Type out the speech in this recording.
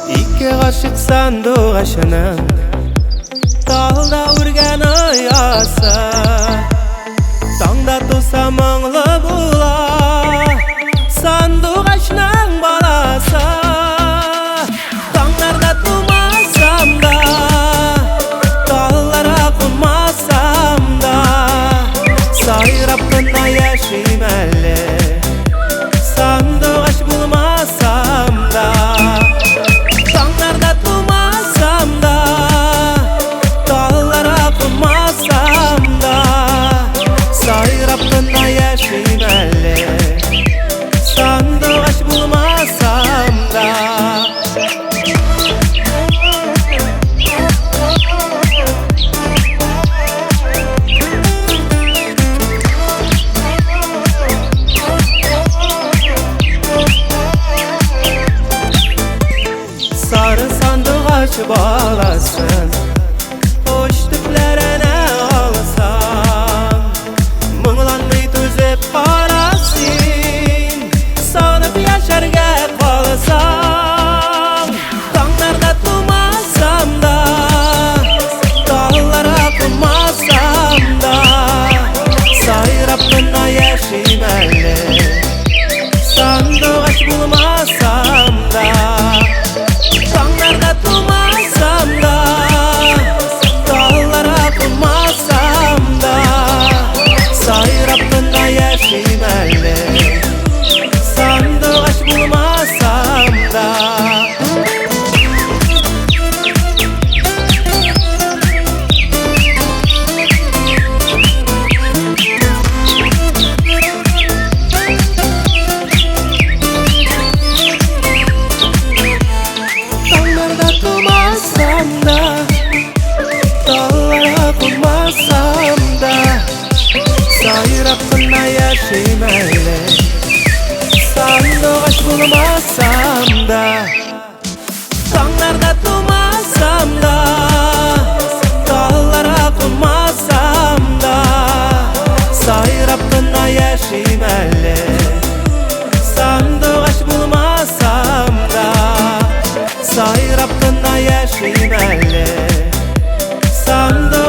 Ике гашыйк сандугачының талда үргән оясы, таңда туса моңлы була сандугачның баласы. Таңнарда тумасам да, талларга кунмасам да, сайрап кына яшим әле, сандугач булмасам да. Таңнарда тумасам да, талларга кунмасам да, сайрап кына яшим әле, сандугач булмасам да. Сары сандугач баласын уч төпләренә алсаң, моңланмый түзеп кара син, сагынып яшәргә калсаң. Таңнарда тумасам да, талларга кунмасам да, сайрап кына яшим әле, сандугач булмасам да. Таңнарда тумасам да, талларга кунмасам да, сайрап кына яшим әле, сандугач булмасам да. Таңнарда тумасам да, талларга кунмасам да, сайрап кына яшим әле, сандугач булмасам да. Таңнарда тумасам да, талларга кунмасам да, сайрап кына яшим әле, сандугач булмасам да. Сайрап кына яшим әле, сандугач